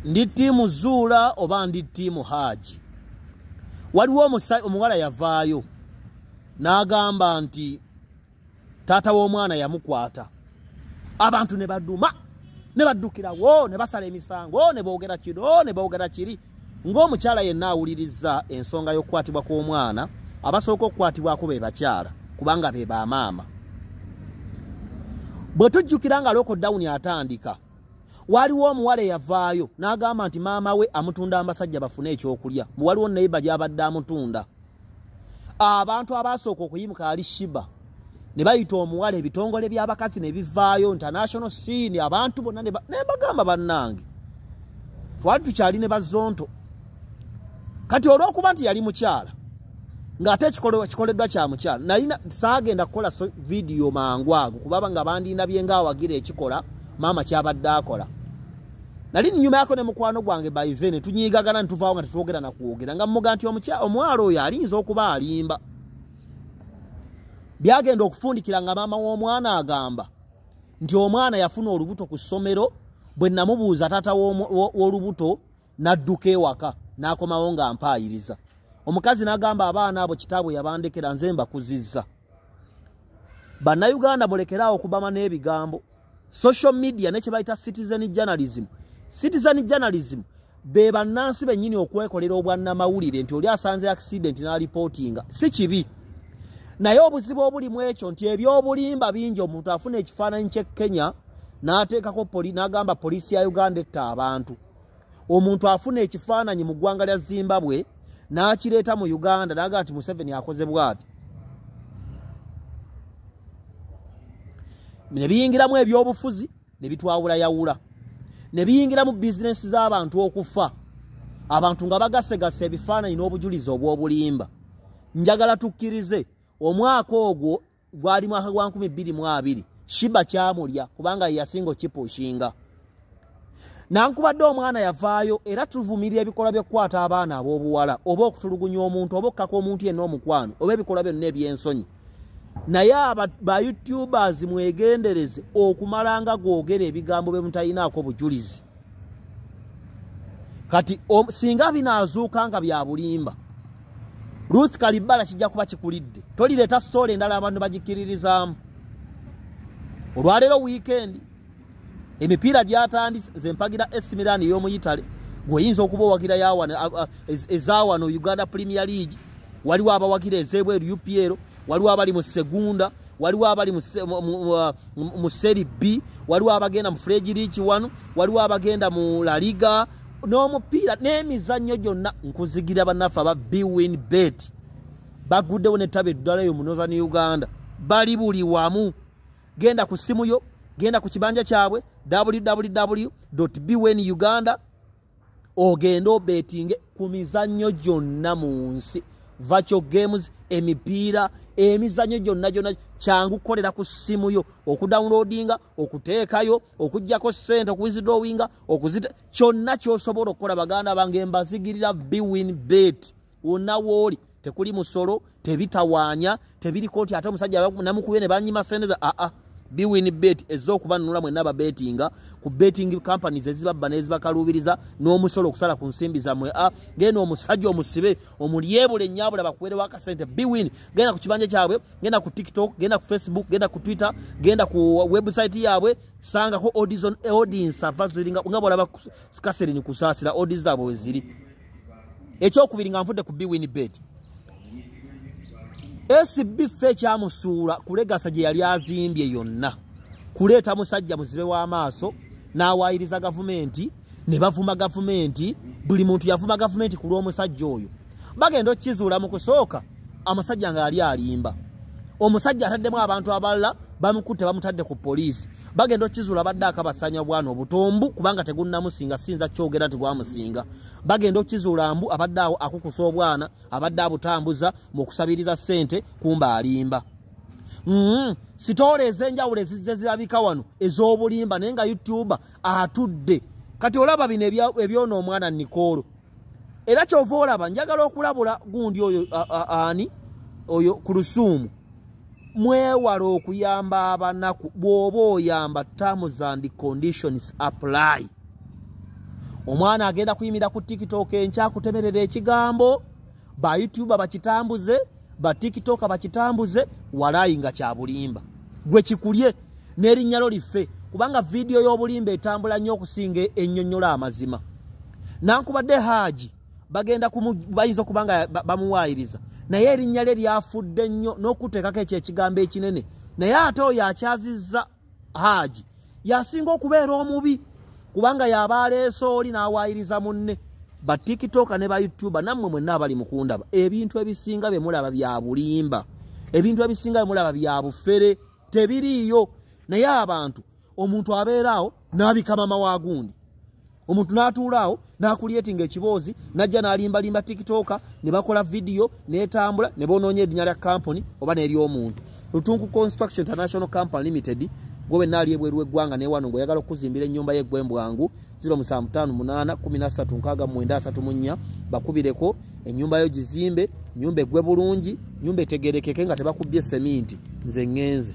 Ndi team Zuula oba ndi team Haji? Waliwo omuwala yavaayo n'agamba nti taata w'omwana yamukwata, abantu ne baduma ne baddukirawo ne basala emisango ne boogera kino ne boogera kiri. Ng'omukyala yenna awuliriza ensonga y'okukwatibwa kw'omwana, abasooka okukwatibwako be bakyala kubanga be bamaama. Bwe tujjukira nga lockdown atandika, waliwo omuwala eyavaayo n'agamba nti maama we amutunda abasajja bafune ekyokulya, waliwo neighbor gy'abadde amutunda. Abantu abasooka okuyimuka ali Shiba ne bayita omuwala, ebitongole by'abakazi ne bivaayo, international scene, abantu bonna ne bagamba bannange twali tukyali ne bazonto. Kati olw'okuba nti yali mukyala ng'ate ekikoleddwa kya mukyala, nalina saagenda kukola vidiyo mangu ago kubaba nga bandindabye ng'awagira ekikola maama kyabadde akola. Nali nnyumayako ne mukwano gwange Baive ne tunyiigagana ne tuvaawo nga tetwogera na kwogera, nga mmuga nti omuwala oyo alinza okuba alimba. Byagenda okufundikira nga maama w'omwana agamba nti omwana yafuna olubuto ku ssomero, bwe namubuuza taata w'olubuto n'adduka ewaka n'akomawo nga mpaayiriza. Omukazi n'agamba abaana abo kitaabwe yabandekera nze mbakuzizza. Bannayuganda mulekeraawo okubama n'ebigambo. Social media ne kye bayita citizen journalism. Citizen journalism be bannansi bennyini okwekolera obwannamawulire nti oli asanze accident n'alipootinga, si kibi. Naye obuzibu obuli mu ekyo nti ebyobulimba bingi. Omuntu afuna ekifaananyi ky'e Kenya n'ateekako n'agamba poliisi ya Uganda etta abantu. Omuntu afuna ekifaananyi mu ggwanga lya Zimbabwe n'akireeta mu Uganda n'agamba nti Museveni akoze bw'ati. Ne biyingiramu ebyobufuzi ne bitwawulayawula, ne biyingiramu bizinensi z'abantu okufa, abantu nga bagasegasa ebifaananyi n'obujulizi obw'obulimba. Njagala tukkirize omwaka ogwo gwali mwaka gwa 2020, Shiba kyamulya kubanga ye yasinga okipushinga. Nankubadde omwana yavaayo, era tuvumirira ebikolwa by'okukwata abaana ab'obuwala oba okutulugunya omuntu oba okukaka omuntu yenna omukwano oba ebikolwa byonna eby'ensonyi. Naye ba YouTubers mwegendereze okumalanga googera ebigambo bye mutayinaako bujulizi. Kati singa binaazuuka nga bya bulimba, Ruth Kalibala kijja kuba kikulidde. Tolireeta story endala abantu bagikkiririzaamu. Olwaleero weekend emipiira gyatandise, nze mpagira AC Milan ey'omu Italy, gw'oyinza okuba owagira ezaawano Uganda Premier League, waliwo abawagira ez'ebweru UPL, waliwo abali mu Segunda, waliwo abali mu Serie B, waliwo abagenda mu French League 1, waliwo abagenda mu La Liga, n'omupiira n'emizannyo gyonna. Nkuzigira bannaffe aba Bwin Bet baguddewo n'ettaba eddala eyo mu Northern Uganda, bali buli wamu. Genda ku ssimu yo, genda ku kibanja kyabwe www.bwinuganda, ogende obetinge ku mizannyo gyonna mu nsi, virtual games, emipiira, emizannyo gyonna gyonna. Kyangu kukolera ku ssimu yo, okudownloadinga, okuteekayo, okuggyako ssente, okuwithdrawinga, okuzita, kyonna ky'osobola okukola. Baganda bange, mbazigirira Bwin Bet wonna wooli, tekuli musolo, tebitawaanya, tebiriko nti ate omusajja namukubye ne banyima ssente za aa. Bwin Bet ezze okubanunula mwenna ababetinga ku betting companies ezibabba n'ezibakaluubiriza n'omusolo okusala ku nsimbi zammwe. Genda omusajja omusibe omulyebula ennyabula bakuwerewo akasente. Bwin, genda ku kibanja kyabwe, genda ku TikTok, genda ku Facebook, genda ku Twitter, genda ku website yaabwe, sangako audience ava ziringa nga bw'olaba Catherine Kusaasira, odds zaabwe we ziri. Ekyokubiri, nga nvudde ku Bwin Bet, SB ffe ekyamusuula ku legacy gye yali azimbye yonna, kuleeta musajja muzibe w'amaaso n'awaayiriza gavumenti ne bavuma gavumenti, buli muntu yavuma gavumenti ku lw'omusajja oyo. Bagenda okukizuula mu kusooka amusajja nga yali alimba. Omusajja ataddemu abantu abalala, bamukutte bamutadde ku poliisi. Bagenda okukizuula badde akabasanya bwana obutombu kubanga tegunnamusinga, siyinza kyogera nti gwamusinga. Bagenda okukizuula mbu abadde awo akukusa obwana, abadde abutambuza mu kusabiriza ssente, kumba alimba. Sitoole ez'enjawulo ezizze zirabika wano ez'obulimba, naye nga YouTuber atudde. Kati olaba bino ebyona omwana Nicole. Era kyova olaba njagala okulabula gundi oyo ani oyo ku Lusuumu, mwewale okuyamba abanaku. Bw'oba oyamba, terms and conditions apply. Omwana agenda kuyimira ku TikTok enkya kutemerera ekigambo, ba YouTuber bakitambuze, ba TikTok bakitambuze, walayi nga kya bulimba. Gwe kikulye n'erinnya lyo life, kubanga vidiyo y'obulimba etambula nnyo okusinga ennyonnyola amazima. Nankubadde Haji bagenda bayinza okuba nga bamuwaayiriza, naye erinnya lye lyafudde nnyo n'okuteekako ekyo ekigambo ekinene. Naye ate oyo akyazizza Haji yasinga okubeera omubi, kubanga yaba aleese oli n'awaayiriza munne. Ba TikTok ne ba YouTuber nammwe mwenna abali mu kundaba, ebintu ebisinga bye mulaba bya bulimba, ebintu ebisinga bye mulaba bya bufere, tebiriiyo. Naye abantu, omuntu abeera awo n'abika mama wa gundi, omuntu n'atuula awo n'akulyetinga ekiboozi, n'ajja n'alimbalimba TikTok, ne bakola vidiyo n'etambula, ne boonoonya erinnya lya kampuni oba n'ery'omuntu. Lutunku Construction International Company Limited, gwe wenna ali ebweru w'eggwanga ne wano ng'oyagala okuzimbira ennyumba y'eggwe mbwangu, 0758 13 69 34, bakubireko ennyumba yo gizimbe, ennyumba eggwe bulungi, ennyumba etegerekeke nga tebakubbye seminti. Nze ŋŋenze.